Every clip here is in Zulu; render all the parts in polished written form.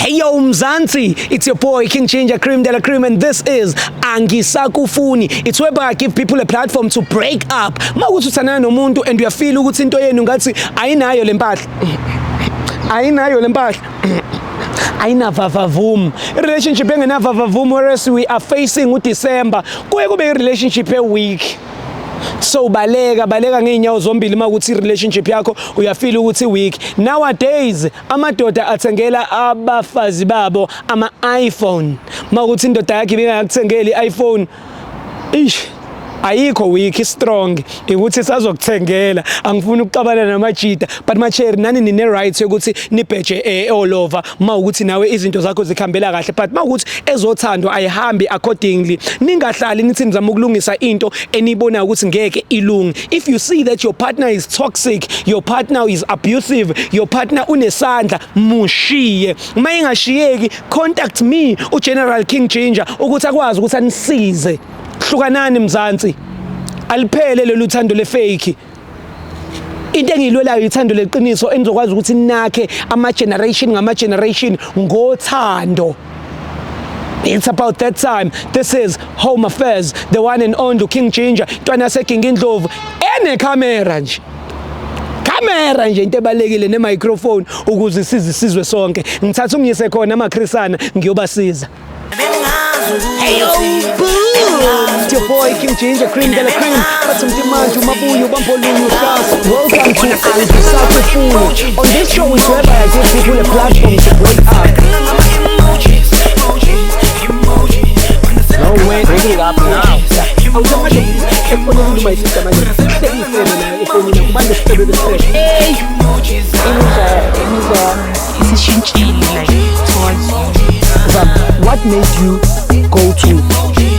Hey yo Mzansi, it's your boy King Ginger Cream de la Cream and this is Angisakufuni. It's whereby I give people a platform to break up. Mawukuthi uthandana nomuntu and uyafeel ukuthi into yenu ngathi ayinayo lempahla. Ayinayo lempahla. Ayinavavavum. Relationship engenavavavum, whereas we are facing uDecember. Kuye kube i-relationship e-weak. So baleka, baleka ngeenyawo zombili uma ukuthi relationship yakho uyafeel ukuthi weak. Nowadays amadoda athengela abafazi babo ama iPhone. Uma ukuthi indoda yakhe ibingakuthengeli iPhone, ish, ayikho weak, strong ukuthi sazokuthengela. Angifuni ukuxabana namajita, but macheri, nani nine right yokuthi nibheje all over uma ukuthi nawe izinto zakho zikhambela kahle, but uma ukuthi ezothando ayihambi accordingly, ningahlali nithi nizama ukulungisa into enibona ukuthi ngeke ilunge. If you see that your partner is toxic, your partner is abusive, your partner unesandla, mushiye. Uma ingashiyeki, contact me, uGeneral King Ginger, ukuthi akwazi ukuthi anisize. Hlukanani Mzansi, aliphele lolu thando lefake. Into engiyilwelayo ithando leqiniso enizokwazi ukuthi nakhe ama generation ngama generation ngothando. It's about that time. This is Home Affairs, the one and only King Ginger, ntwana yaseGinga Indlovu, ene camera nje. Camera nje into ebalekile ne microphone ukuze size isizwe sonke. Ngithatha ungiyise khona amaKrisana, ngiyobasiza. Hey yo, boom! It's your boy King Ginger Cream de la Cream. Bathi mntimanje umabuyo bampholuyo stars. Welcome to Angisakufuni. On this show is whereby I give people a platform to break up. No way, bring it up now. Awusamanje efonini, my sister, manje. Hlekisele la efonini kubantu sicebe besicebe. Imizwa yami isishintshile, like, towards you. Zam, what made you go to umngane?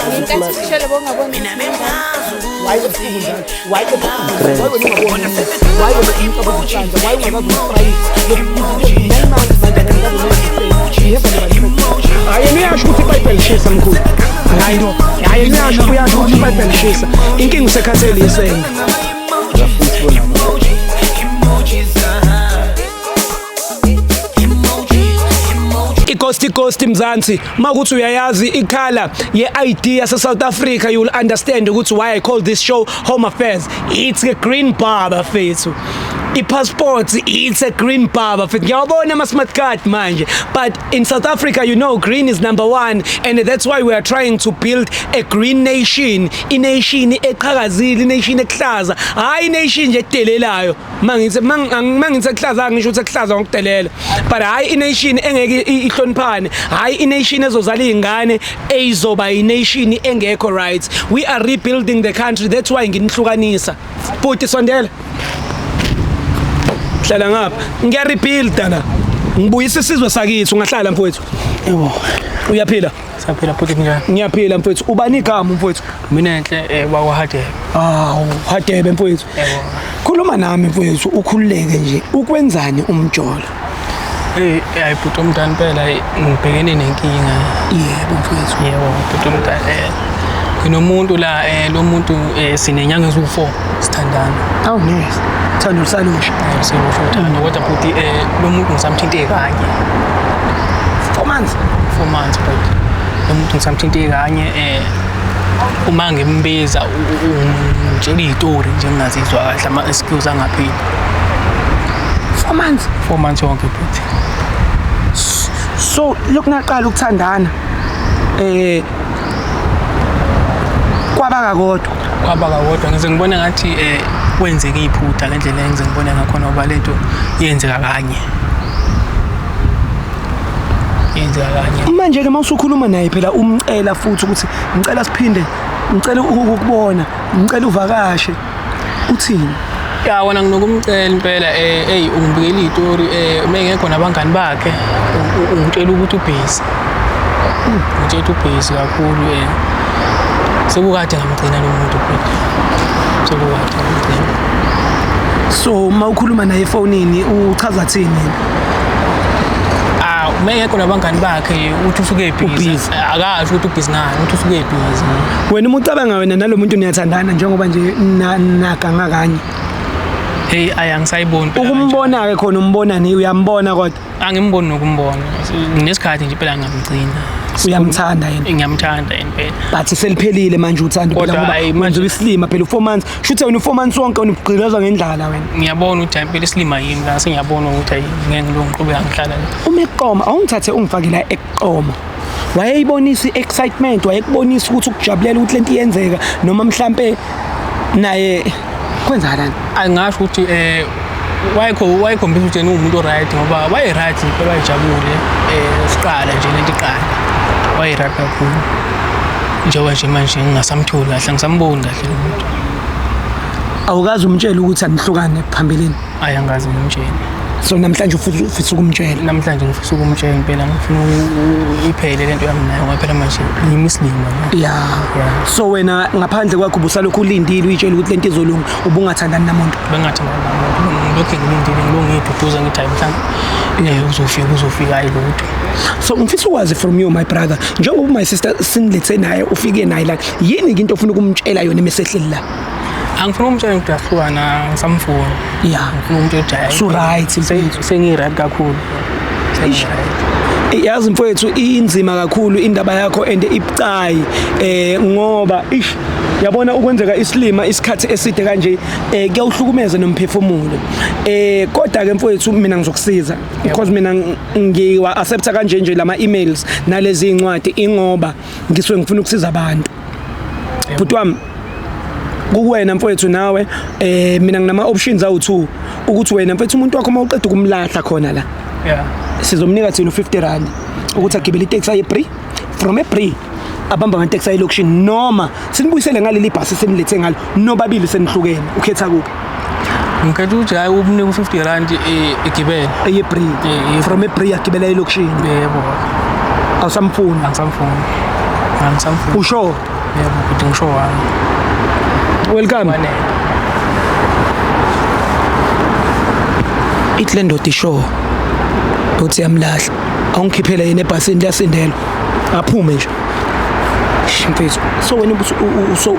Ngenkathi sishele bongaboni. Why ebusuku njalo? Why ebusuku? Why wena ungaboni? Why wena umcabuza isandla? Why ungakazi umfrayisi? 9 months manje akakazi. Hayi, yena uyasho ukuthi iBhayibheli lishisa, mkhulu. Hayi, hayi, yena uyasho, uyasho ukuthi iBhayibheli lishisa. Inkinga usekhathele isende. Futhi bona. Ighost, ighost Mzansi, makuthi uyayazi icolour ye-ID yase South Africa, you will understand ukuthi why I call this show Home Affairs. It's a green bar, bafethu. I-passport, it's a green bar, bafethu. Ngiyawabona ama-smart card manje, but in South Africa, you know, green is number one, and that's why we are trying to build a green nation, i-nation eqhakazile, i-nation ekuhlaza, hhayi i-nation nje edelelayo. Mangithi ekuhlaza, ngisho ukuthi ekuhlaza ngokudelela, but hhayi i-nation engeke ihloniphane, hhayi i-nation ezozala iy'ngane eyizoba i-nation engekho right. We are rebuilding the country. That's why nginihlukanisa. Futhi sondela, hlala ngapha, ngiyarebuilda la, ngibuyisa isizwe sakithi. Ungahlala, mfowethu. Yebo. Uyaphila? Siyaphila futhi, kunjani? Ngiyaphila, mfowethu. Ubani igama, mfowethu? Mina enhle wakwaHadebe. Awu, Hadebe mfowethu. Yebo. Khuluma nami, mfowethu, ukhululeke nje. Ukwenzani umjolo? Hey, hayi bhuti omdala, impela ngibhekene nenkinga. Yebo, mfowethu. Yebo, bhuti omdala. Nginomuntu la, lo muntu sinenyanga eziwu4 sithandana. Awu, nice, thando lusalusha. Silusho uthando, kodwa bhuti, lo muntu ngisamthinte kanye. 4 months? 4 months, bhuti. Lo muntu ngisamthinte kanye. Uma ngimbiza ungitshela izitori nje engingazizwa kahle, ama excuse angapheli. 4 months? 4 months yonke, bhuti. So lokhu naqala ukuthandana kwaba kakodwa? Kwaba kakodwa. Ngize ngibona ngathi kwenzeke iphutha ngendlela engize ngibone ngakhona, ngoba lento yenzeka kanye, yenzeka kanye. Manje ke mawusukhuluma naye phela, umcela futhi ukuthi ngicela siphinde, ngicela ukukubona, ngicela uvakashe, uthini? Ya, wona nginokumcela impela. Hey, ungibikela izitori uma engekho nabangani bakhe, ungitshela ukuthi ubusy, ngitshela ukuthi ubusy kakhulu. Sekukade ngamgcina lo muntu, bhuti, sekukade ngamgcina. So uma ukhuluma naye efonini uchaza thini? Ah, uma engekho nabangani bakhe uthi usuke busy. Ubusy. Akasho ukuthi ubusy ngani, uthi usuke busy. Wena uma ucabanga, wena nalo muntu niyathandana njengoba nje naganga kanye? Hey, ayi, angisayiboni phela. Ukumbona ke khona, umbona ni, uyambona kodwa? Angimboni nokumbona. Nesikhathi nje phela ngamgcina. Uyamthanda yena? Ngiyamthanda yena phela. But seliphelile manje uthando phela. Kodwa ngoba ayi, manje isilima phela u4 months, shuthe wena u4 months wonke wena ugqilazwa ngendlala wena. Ngiyabona ukuthi hayi, impela isilima yimi la, sengiyabona ukuthi hayi, ngeke ngilokhu ngiqhubeka ngihlala la. Uma eqoma, awungithathe ungifake la eqoma, wayeyibonisa i-excitement, wayekubonisa ukuthi ukujabulela ukuthi lento iyenzeka, noma mhlampe naye kwenzakalani? Angingasho ukuthi wayekhombisa ukuthi yena uwumuntu o-right, ngoba waye-right impela, wayejabule siqala nje lento iqala, waye-right kakhulu. Njengoba nje manje ngingasamtholi kahle, angisamboni kahle lo muntu. Awukazi umtshele ukuthi anihlukane phambilini? Ayi, angazi ngimtshele. So namhlanje ufisa ukumtshela? Namhlanje ngifisa ukumtshela impela, ngifuna iphele lento yami nayo, ngoba phela manje yimi isilima la. Yeah. So wena ngaphandle kwakho ubusalokhu ulindile, uyitshela ukuthi lento izolunga, ubungathandani namuntu? Bengathandani namuntu, ngilokhu ngilindile, ngilokhu ngiyiduduza, ngithi hayi, mhlawumbe uzofika, hayi lutho. So ngifisa ukwazi from you, my brother, njengoba my sister sinilethe naye, ufike naye la, yini ke into ofuna ukumtshela yona emesehleli la? Angifuna ukumtshela ukuthi ahlukana, ngisamfuni. Ngifuna ukumtshela ukuthi hayi, So right, mfethu. Sengi-right kakhulu. Sengi-right. Yazi mfowethu, inzima kakhulu indaba yakho and ibucayi, ngoba ish, yabona ukwenzeka isilima isikhathi eside kanje, kuyawuhlukumeza nomphefumulo. Kodwa ke mfowethu, mina ngizokusiza because mina ngiwa accepta kanje nje lama emails nalezi incwadi, ingoba ngisuke ngifuna ukusiza abantu. Bhuti wami, kukuwena mfowethu nawe. Mina nginama options awu2 ukuthi wena mfowethu, umuntu wakho mawuqeda ukumlahla khona la, sizomnika thina u50 rand ukuthi agibele itaxi aye Bree, from eBree abamba amateksi aye elokishini, noma sinibuyisele ngaleli bhasi senilethe ngalo nobabili senihlukene. Ukhetha kuphi? Ngikhetha ukuthi hayi, umnike u-50 rand, egibele. Eye Bree? Eh. From eBree agibela elokishini? Yebo. Awusamfuni? Angisamfuni, angisamfuni. Usho? Yebo bhuti, ngisho wami. Welcome. Kwanele. Ithi le ndoda isho uthi yamlahla, awungikhiphele yena ebhasini, liyasindelwa, aphume nje. Eish, mfethu, so wena so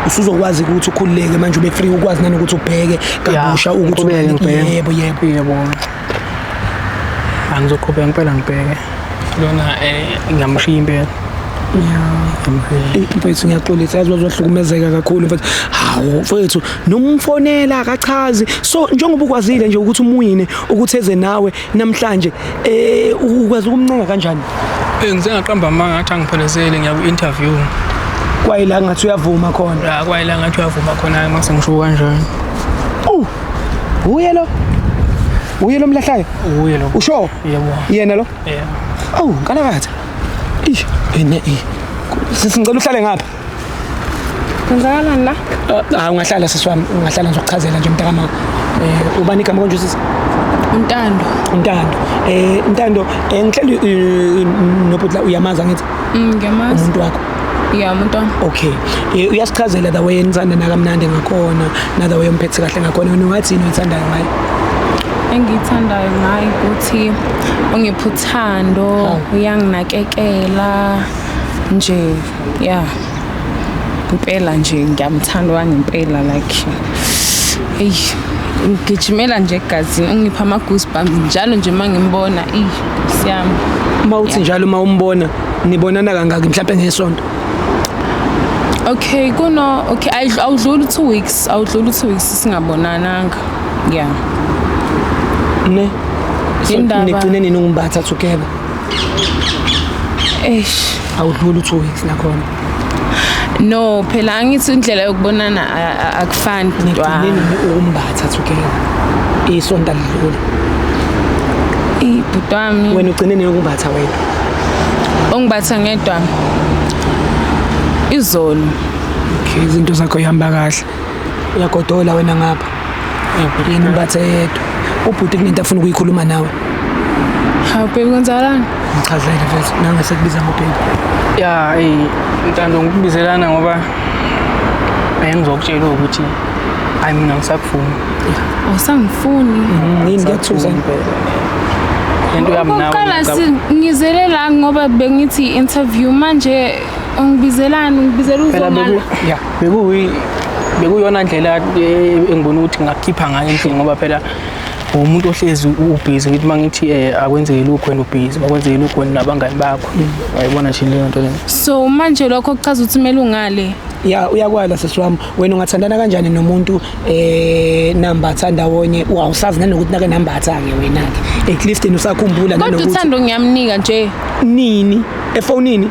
usuzokwazi ukuthi ukhululeke manje, ube free, ukwazi nanokuthi ubheke kabusha ukuthi ngiqhubeke ngibheke. Yebo. Yebo, angizoqhubeka ngempela ngibheke lona, ngiyamshiya impela. Eh, mfethu, ngiyaxolisa, yazi wazohlukumezeka kakhulu mfethu. Hawu mfethu, nomfonela akachazi. So njengoba ukwazile nje ukuthi umwine ukuthi eze nawe namhlanje, ukwazi ukumncenga kanjani? Ngize ngaqamba amanga, ngathi angiphelezele, ngiya ku-interview. Kwayila ngathi uyavuma khona? Ya, kwayila ngathi uyavuma khona mase ngisho kanjani. Oh, uye lo, uye lo mlahlayo? Uye lo. Usho? Yebo. Yena lo? Yebo. Awu nkalakatha, ish, ene eh sisi, ngicela uhlale ngapha. Kwenzakalani la? Ah, ungahlala sisi wami, ungahlala, ngizokuchazela nje mntakama. Ubani igama konje sisi? Untando. Ntando. Ntando, ngihleli nobhuti la, uyamaza ngithi? Ngiyamazi. Umuntu wakho? Ya, umuntu wami. Okay. Uyasichazela the way enithanda nakamnandi ngakhona, na the way umphethe kahle ngakhona. Wena ungathi yini oyithandayo ngaye? Engiyithandayo ngaye ukuthi ungipha uthando, uyanginakekela nje. Yeah. Impela nje ngiyamthanda wangempela, like hey, ngigijimela nje egazini, ungipha ama goosebumps njalo nje mangimbona. Ey, siyami. Uma uthi njalo uma umbona, nibonana kangaki mhlawumbe ngesonto? Okay, kuno okay, awudluli 2 weeks, awudluli 2 weeks singabonananga. Yeah. Ne? So Indaba- nigcine nini ukumbatha together? Eish. Awudluli u2 weeks nakhona. No, phela angithi indlela yokubonana akufani Nigcine bhuti. nini ukumbatha together? Isonto alidluli. Bhuti wami. Wena ugcine nini ukumbatha wena? Ongibatha ngedwa izolo. Okay, izinto zakho ihamba kahle. Uyagodola wena ngapha. Yena umbathe yedwa. Ubhuti kunento afuna ukuyikhuluma nawe. Hawu baby, kwenzakalani? Ngichazele mfethu, nangase kubiza ngobaby. Ya, Ntando, ngikubizelana ngoba bengizokutshela ukuthi hayi, mina ngisakufuni. Awusangifuni? Yini, kuyakuthusa? Lento yami nawe. Okokuqala, ngizele la ngoba bengithi interview, manje ungibizelani? Ungibizela Phela uzongala? bekuyi Bekuyona ndlela engibona ukuthi ngakhipha ngayo endlini, ngoba phela umuntu ohlezi ubhizi, ngithi uma ngithi akwenzeki lokhu wena ubhizi, akwenzeki lokhu wena nabangani bakho, wayibona nje leyo nto leyo. So manje lokho kuchaza ukuthi kumele ungale. Ya, uyakwala sisi wami. Wena ungathandana kanjani nomuntu nambatha ndawonye, awusazi nanokuthi nake nambatha-ke wena-ke, at least yena usakhumbula? Kodwa nanokuthi uthando ngiyamnika nje. Nini? Efonini?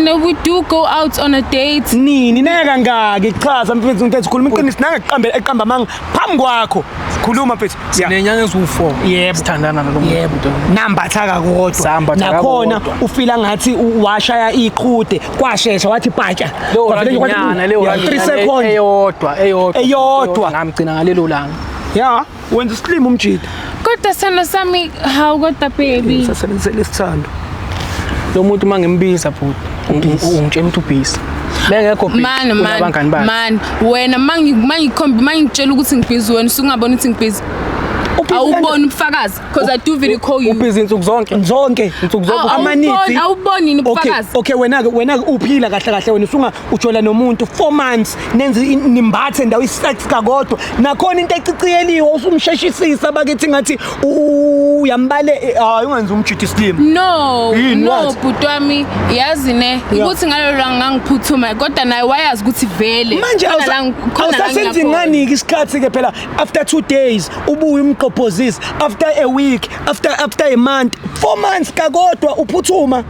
No, we do go out on a date. Nini? Neka ngaki? Chaza mfethu, mfethu, khuluma iqiniso, nangeqambe eqamba amanga phambi kwakho, khuluma mfethu. Ya. Sinenyanga eziwu-4 sithandana nalo muntu. Nambatha kakodwa? Sambatha Nakhona kakodwa. ufila ngathi washaya iqhude, kwashesha wathi patsha. Leyo Kwavele nje kwathi randinyana, leyo Ya, 3 randinyana seconds. Eyodwa, eyodwa. Eyodwa. Ngamgcina ngalelo langa. Ya, wenza isilimo umjida. Kodwa sithando sami, hawu, kodwa baby. Sasebenzisela isithando. Lo muntu uma ngimbiza, bhuti, ungitshela ukuthi ubhizi, bengekho busy, Man, man, unabangani bakhe. man, wena mangikhombi, mangitshela ukuthi ngibhizi, wena usungabona ukuthi ngibhizi. Awuboni ubufakazi, because I do video call you. Ubhizi insuku zonke. Zonke. Insuku zonke. Amaninzi. Awuboni yini Okay, ubufakazi? okay, wena ke uphila kahle kahle, wena usunga ujola nomuntu 4 months, nenze nimbathe ndawo, isex kakodwa, nakhona into eciciyeliwe, usumsheshisisa bakithi, ngathi uyambale. Hayi, ungenza umjidi slim. No, Yini, no, what? bhuti wami, yazi ne, ukuthi ngalelo langa ngangiphuthuma, kodwa naye wayazi ukuthi vele Manje khona la khona la awusasenzi ngiyakhona. ngani-ke isikhathi-ke phela? After 2 days ubuye umgqobhozise, after a week, after a month, 4 months kakodwa uphuthuma.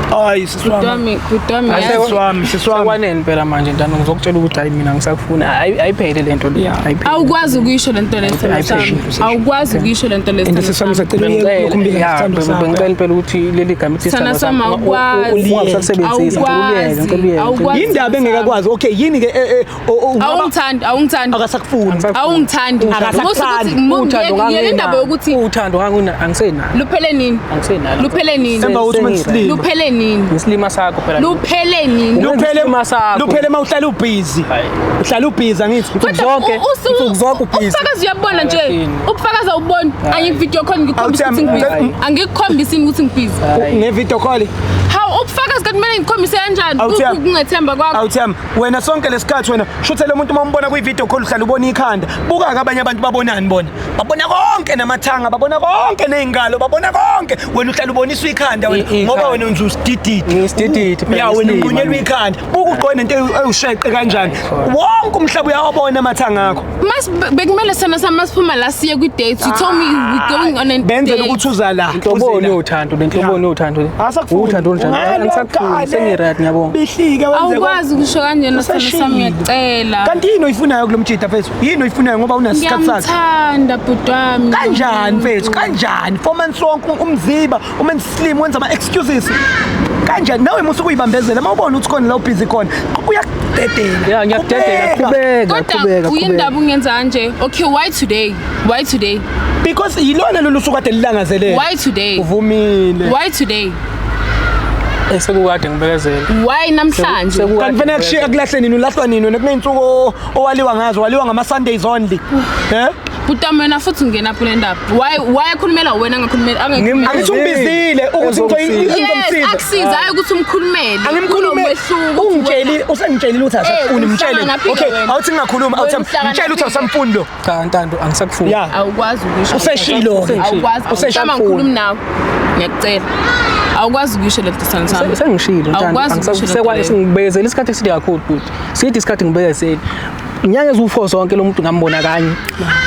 Hayi, sisi Bhuti wami. wami, bhuti wami, Hayi, yazi. sisi wami, sisi wami. Sekwanele phela manje, ntando, ngizokutshela ukuthi hayi, mina ngisakufuna. Ayiphele le nto le. Ayiphele. Awukwazi ukuyisho lento le, sithando sami. Ayiphele. Awukwazi ukuyisho lento le, And sithando sisi wami, sami. sacela uye ukhumbiza isithando sakho. Bengicela impela ukuthi leli gama ithi Sithando sami, awukwazi. ungasalisebenzisi. Awukwazi. Ngicela uyeke. Awukwazi. Yindaba engekakwazi. Okay, yini ke Awungithandi, awungithandi. Akasakufuni. Awungithandi. Akasakuthandi. Uthando Yeke indaba yokuthi uthando nganguna angisenalo. Luphele nini? Angisenalo. Luphele nini? Emva kokuthi umensilima. Luphele nini? Isilima sakho phela. Luphele nini? Luphele. Isilima sakho. Luphele uma uhlala ubhizi. Hayi. Uhlala ubhizi, angithi? Kodwa zonke, insuku zonke ubhizi. Ubufakazi uyabona nje. Hayi. Ubufakazi awuboni. Angiku-video call ngikukhombisa Awuthi ukuthi ngibhizi. Hayi. Angikukhombisi ukuthi ngibhizi. Hayi. Nge-video call. Hawu, ubufakazi kanti kumele ngikukhombise kanjani? Awuthi Ukungethemba kwakho. Awuthami, wena sonke lesikhathi wena shuthe lo muntu uma umbona kwi-video call uhlala ubona ikhanda. Buka-ke abanye abantu babonani bona? Babona konke, namathanga babona konke, ney'ngalo babona konke. Wena uhlala uboniswa ikhanda wena, Ikhanda. ngoba wena wenza usidididi. Ngiyisidididi phela, Ya, wena ngiyisilima unqunyelwa mina. ikhanda. Buka ugqoke nento ewusheqe kanjani. Wonke umhlaba uyawabona amathanga akho. Mas bekumele sana sami masiphuma la siye kwi-date. You told me we going on a Benzela date. ukuthi uza la. Inhloboni yothando le, nhloboni yothando le? Asakufuni. Uthando olunjani? Angisakufuni, sengi-right, ngiyabonga. Bihlike wenze Awukwazi ukusho kanjena, sithando sami, ngiyacela. Kanti yini oyifunayo kulo mjida, mfethu? Yini oyifunayo, ngoba unesikhathi sakhe? Ngiyamthanda, bhuti wami. Kanjani, mfethu? Kanjani? 4 months wonke umziba, umenza slim, wenza ama-excuses kanjani? Nawe musuke uyibambezela uma ubona ukuthi khona la ubhizi khona, uyakudedela. Ya, ngiyakudedela, qhubeka, Kodwa qhubeka, uyindaba qhubeka. ungenza kanje. Okay, why today? Why today? Because yilona lolu suku kade lilangazelele. Why today? Uvumile. Why today? Sekukade ngibekezela. Why namhlanje? Sekukade Kanti fanele kushiya kulahle nini? Ulahlwa nini wena? Kuney'nsuku owaliwa ngazo, waliwa ngama-Sundays only, eh. Bhuti wami, wena futhi ungena phi le ndaba? Why akhulumela wena, angakhulumela angakhulumela? Angithi ungibizile ukuthi Ezomsiza. Yes, ngizomsiza. akusiza, hayi ukuthi umkhulumele. Angimkhulume. Kunomehluko ukuthi Ungitsheli, usengitshelile ukuthi asakufuni. Eh, Mtshele. uhlangana Okay, wena. awuthi ngingakhuluma, awuthi Wena uhlangana mtshele ukuthi phike. awusamfuni lo. Cha, Ntando, angisakufuni. Ya. Awukwazi ukusho. Useshilo-ke. Awukwazi. Useshilo. Awusama ngikhulumi nawe. Ngiyacela. Awukwazi ukusho lento, sithando sami. Sengishilo, Ntando. Awukwazi ukusho lento leyo. Sengibekezela isikhathi eside kakhulu, bhuti. Sithi isikhathi ngibekezele inyanga eziwu-4 zonke, lo muntu ngambona kanye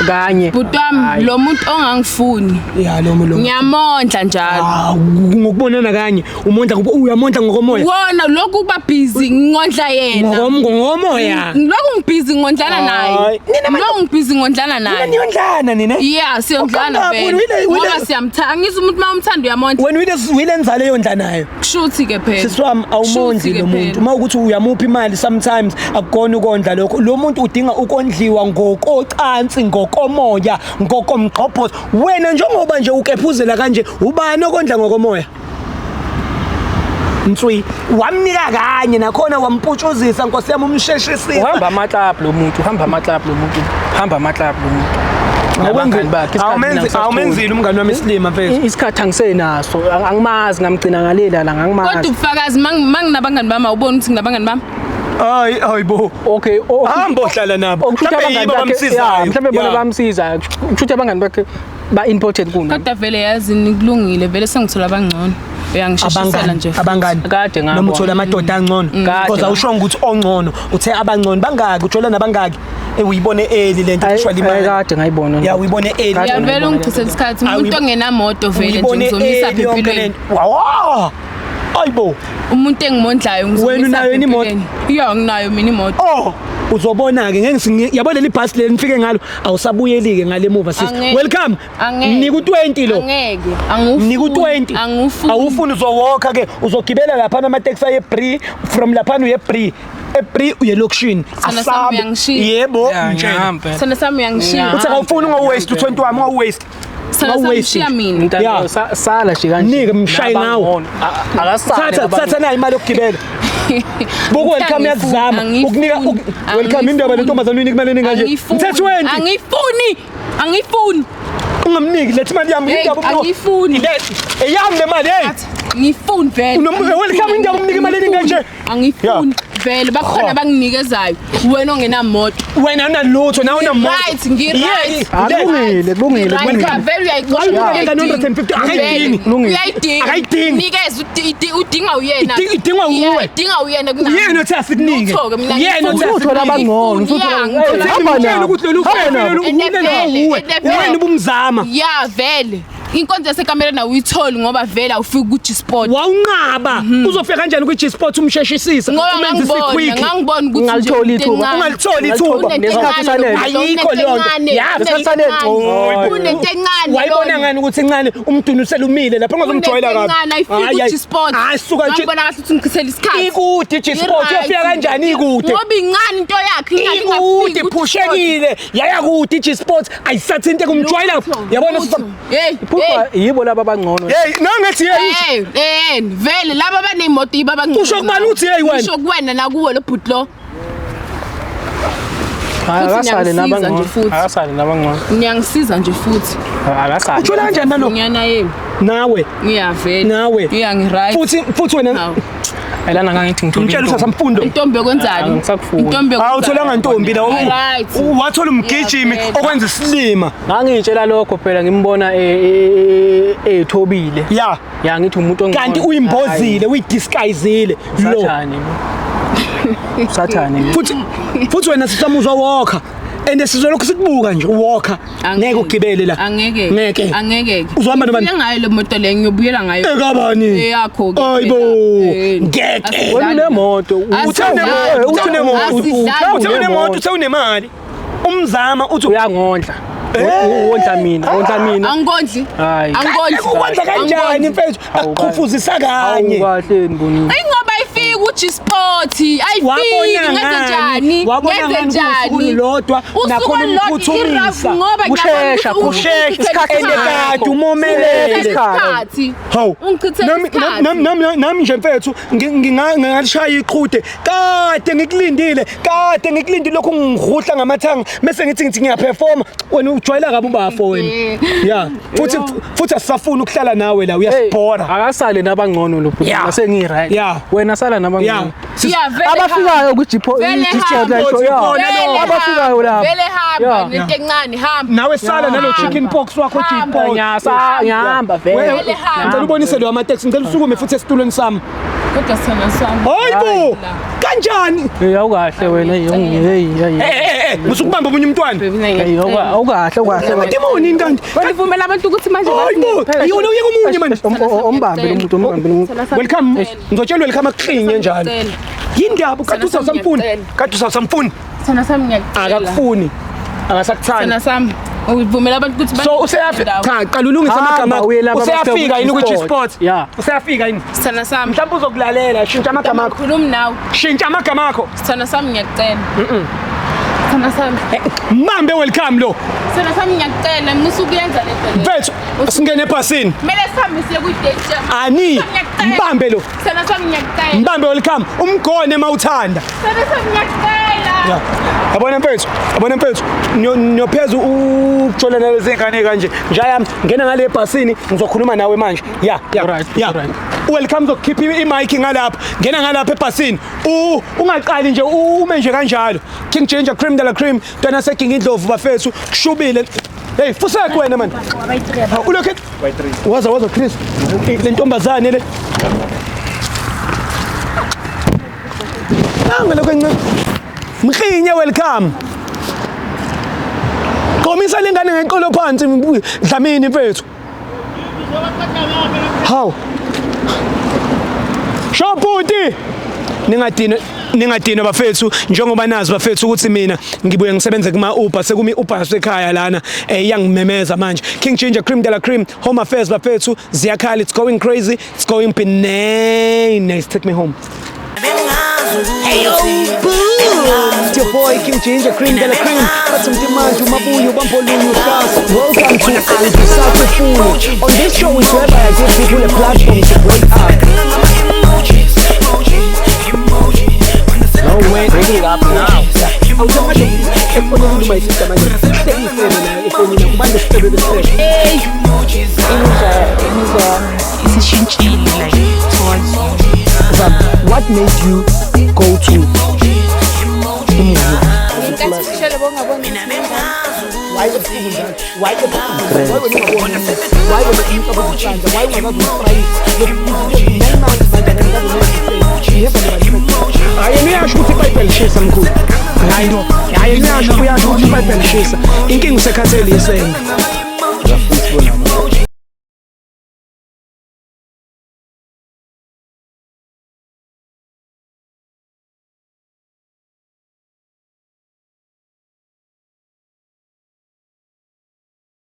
kanye. Bhuti wami, lo muntu ongangifuni Ya, lo lo ngiyamondla njalo. Ah, ngokubonana kanye umondla, uyamondla ngokomoya. Wona lokhu kuba busy ngondla yena. Ngokomoya. Lokhu ngibhizi ngondlana naye. Hayi, nina Lokhu ngibhizi ngondlana naye. Niyondlana nina? Yeah, siyondlana Uqhamuka vele. Ngoba siyamthanda. Angizwa umuntu uma umthanda uyamondla. Wena uyile nzalo eyondla nayo. Kushuthi ke phela. Sisi wami, awumondli Kushuthi-ke lo muntu. phela. Uma ukuthi uyamupha imali sometimes, akukona ukondla lokho. Lo muntu udinga ukondliwa ngokocansi, ngokomoya, ngokomgqobhozo. Wena njengoba nje ukephuzela kanje, ubani okondla ngokomoya? Nswi wamnika kanye, nakhona wamputshuzisa, nkosi yami, umsheshisisa. Uhamba amaklabhu lo muntu, uhamba amaklabhu lo muntu, uhamba amaklabhu lo muntu nabangani bakhe. Isikhathi mina ngisasitholi. Awumenzile umngani wami isilima, mfethu. Isikhathi angisenaso. Angimazi, ngamgcina ngalela la. Kodwa Ngangimazi. ubufakazi, manginabangani bami, awuboni ukuthi nginabangani bami? Hayi, hayibo. Okay, Hamba ohlala nabo. okusho Mhlawumbe abangani yibo bakhe, ya, abamsizayo. mhlawumbe bona Ya. bamsizayo. Kusho abangani bakhe ba-important kunami. Kodwa vele yazini kulungile vele sengithola abangcono. Uyangisheshisela Abangani, nje. abangani. Kade ngabona. Noma uthola amadoda angcono. Kade. Because awushongo ukuthi ongcono, uthe abangcono bangaki, uthola nabangaki. Uyibone early lento Ayi, kuthiwa ayi, limali. kade ngayibona. Ya, uyibone early. Kade Uyavela ngayibona. ungichithela isikhathi umuntu Awu, ongenamoto vele nje Uyibone ngizomisa early yonke empilweni. lento. Wow. Ayibo. Umuntu engimondlayo Wena ngizomisa unayo yini imoto? empilweni. Ya nginayo mina imoto. Oh, uzobona ke ngeke yabo leli bus leli nifike ngalo awusabuyeli ke ngale muva sis. Angeke. Welcome. Angeke. Nika u20 lo. Angeke. Angufuni. Nika u20. Angufuni. Awufuni uzowalka ke uzogibela lapha ama taxi aye Bree from lapha uye Bree. eBree uye lokishini. Sana sami uyangishiya. Yebo, Ya, ngitshela. ngiyahamba phela. Sana sami uyangishiya. Uthi awufuni unga waste u20 wami unga waste. Sana sami Unga-waste ushiya nje. mina. Ntando, Ya. sala nje kanje. Nike, mshaye ngawo. Nabangcono. Akasale Thatha thatha nayo imali yokugibela. Buku welcome yakuzama ukunika welcome indaba lentombazane uyinika imali eningi kanje. Angifuni. Ngithe 20. Angifuni. Angifuni. Ungamniki lethi imali yami Hey, indaba umnike. angifuni. Eyami le mali hey. Ngifuni vele. Welcome indaba umnike imali eningi kanje. Angifuni vele bakhona abanginikezayo. Wena ongenamoto. Wena unalutho nawe unamoto. Right, ngi-right. Ah, kulungile, kulungile, Right, kulungile. vele uyayixosha. Wayunika 150, akayidingi. Vele, Uyayidinga. Akayidingi. Nikeza udinga uyena. Idingwa Yeah, wuwe. idinga uyena kunami. Uyena othi asikunike. Lutho-ke mina Uyena othi ngifuni. Usuthola abangcono, Ngifuni, usuthola- yeah, Hey, ngithola hamba Ngitshela nabo. ukuthi lolu Hamba hlelo nabo. lolu And vele, uwe. and vele. Wena ubumzama. Ya vele. Inkonzo yasekamereni awuyitholi ngoba vele awufiki ku-G-Sport. Wawunqaba. Uzofika kanjani kwi G-Sport umsheshisisa? Ngoba Umenzise ngangibona, quick. ngangibona ukuthi nje Ungalitholi into ithuba. encane. Ungalitholi ithuba. Unento Ngesikhathi encane sanele. lo muntu, Ayikho unento leyo nto. encane, Ya, unento ngesikhathi sanele. encane. Hayi. Unento encane Wayibona lona. ngani ukuthi incane umdunusela umile lapha ungazomjwayela Unento kabi. encane ayifiki ku-G-Sport. Hayi suka nje. Ngangibona kahle ukuthi ngichithela isikhathi. Ikude i-G-Sport I-right. uyofika kanjani ikude? Ngoba incane into yakhe ingane Ikude ingafiki ku-G-Sport. iphushekile yaya kude i-G-Sport ayisathi into kumjwayela Lutho, yabona lutho. Hey, Iphupha yibo laba abangcono. hey nangathi hey hey, hey, vele laba abaney'moto yibo abangcono. Usho kubani uthi hey wena? Usho kuwena nakuwe lo bhuti lo. Hayi, Futhi akasale niyangisiza nabangcono. nje futhi. Akasale nabangcono. Niyangisiza nje futhi. Akasale. uthola kanjani nalo Ngiyana yemi. nawe Ngiyavela. Nawe. Yeah, ngi-right. futhi wena Hawu. Elana ngangithi ngithole. ngitshela intombi. uthatha mfundo Intombi yokwenzani? Angisakufuni. Intombi yokwenzani? awutholanga ntombi la Right. wathola umgijimi Yeah, vele. okwenza isilima Ngangitshela lokho phela ngimbona ethobile. ya Ya ngithi umuntu ongcono. kanti uyimbozile uyidisguisile lo Sathane. Sathane. futhi wena sisamuzwa walker and sizolokhu sikubuka nje walker ngeke ugibele la Angeke. ngeke Angeke. Uzohamba nobani? Ngifike ngayo le moto le ngiyobuyela ngayo. ekabani Eyakho ke. Hayibo, phela. ngeke. Asidlali. Wena unemoto. Uthe unemoto, uthe unemoto, Asidlali. uthe unemoto, uthe unemali. Umzama uthi Uyangondla. Wondla mina, wondla mina. Angikondli. Hayi. Angikondli. ukondla kanjani Angikondli. mfethu? Akuqhufuzisa kanye. Awukahle ngibonile. Ayi ngoba ayifiki ku-G-Sport. Ayifiki Wabona ngenze ngani? njani? Wabona Ngenze ngani kuwusuku njani? lolodwa Usuku nakhona olulodwa umphuthumisa. i-rough ngoba Kushesha, ngiyabona ukuthi Kushesha ungichithela and isikhathi. kade umomelele. Isikhathi. Hawu. Ungichithela isikhathi. Nami nje mfethu ngingalishaya iqhude. Kade ngikulindile, kade ngikulindile lokhu ngihudla ngamathanga bese ngithi ngiyaperforma. Wena ujwayela kabi ubafo wena. Yeah. Futhi asisafuni ukuhlala nawe la uyasibhora. Akasale nabangcono lo bhuti. Yeah. Sengi right. Yeah. Wena sala Yeah. nabangcono. Yeah, vele Abafikayo ku G-Sport Vele hamba. yeah. Vele Abafikayo lapha. Vele hamba Yeah. nento encane hamba. Nawe sala nalo chicken pox wakho Hamba. G-Sport. Ngiyahamba vele. Vele hamba. Ngicela ubonise lo amateksi, ngicela usukume futhi esitulweni sami. Kodwa sithanda sami. Hayibo! Kanjani? Hey awukahle wena hey hey hey. Eh eh, musukubamba omunye umntwana. Hey awukahle awukahle. Madimoni yini kanti? Ngivumela abantu ukuthi manje Hayibo! Yona uyeke omunye manje. Ombambe lo muntu ombambe lo muntu. Welcome. Ngizotshela welcome akuklinye njalo. Yindaba kade usawusamfuni. Kade usawusamfuni. Sithanda sami ngiyacela. Akakufuni. Akasakuthandi. Sithanda sami. Uvumela abantu ukuthi So useyafika cha qala ulungise Hamba amagama akho. uye lapha Useyafika yini ku G-Sport. G-Sport? Yeah. Useyafika yini? Sithanda sami. Mhlawumbe uzokulalela, shintsha amagama akho. Khuluma nawe. Shintsha amagama akho. Sithanda sami ngiyacela. Sithanda sami. Mbambe welcome lo. Sithanda sami ngiyacela. Musu kuyenza le nto le. Mfethu singene ebhasini. Kumele sihambe siye kwi-date. Ani mbambe lo. Sithanda sami ngiyacela. Mbambe welcome. Umgone mawuthanda. Sithanda sami ngiyacela. Ya. Yabona mfethu, yabona mfethu, niyopheza ukujola nalezi ngane kanje. Njaya ngena ngale ebhasini ngizokhuluma nawe manje. Ya, ya. Alright, Ya. alright. Welcome zokukhipha i-mic ngalapha. Ngena ngalapha ebhasini. Ungaqali nje ume nje kanjalo. King Ginger Cream de la Cream, ntwana seginga indlovu bafethu, kushubile. Hey, fusek wena man. Ulokhe waza waza Chris. Le ntombazane le. Nanga lokho encane. Mkhinye welcome. Qomisa lengane ngenqolo phansi Dlamini mfethu. Hawu. Shobhuti. Ningadinwa ningadinwa bafethu njengoba nazi bafethu ukuthi mina ngibuye ngisebenze kuma Uber sekumi Uber yasekhaya lana iyangimemeza manje. King Ginger Cream de la Cream Home Affairs bafethu ziyakhala, it's going crazy, it's going bananas. Take me home. Hey, boom! It's your boy King Ginger Cream de la Cream. Bathi mntimanje umabuyo bambolunye uhlasa. Welcome to Angisakufuni. On this show is whereby I give people a platform to break up. No way, bring it up now. Awusamanje efonini my sister manje. Hlekisele la efonini kubantu sicebe besicebe. Imizwa isishintshile like towards you. Zam, what made you go to Ngenkathi ushele bongaboni. Why ebusuku njalo? Why ebusuku? Why wena ungaboni? Why wena umcabango ucanza? Why ungakazi ustrike? 9 months manje akakazi. Hayi niyasho ukuthi iBhayibheli lishisa mkhulu. Hayi no. Hayi niyasho uyasho ukuthi iBhayibheli lishisa. Inkinga usekhathele isende.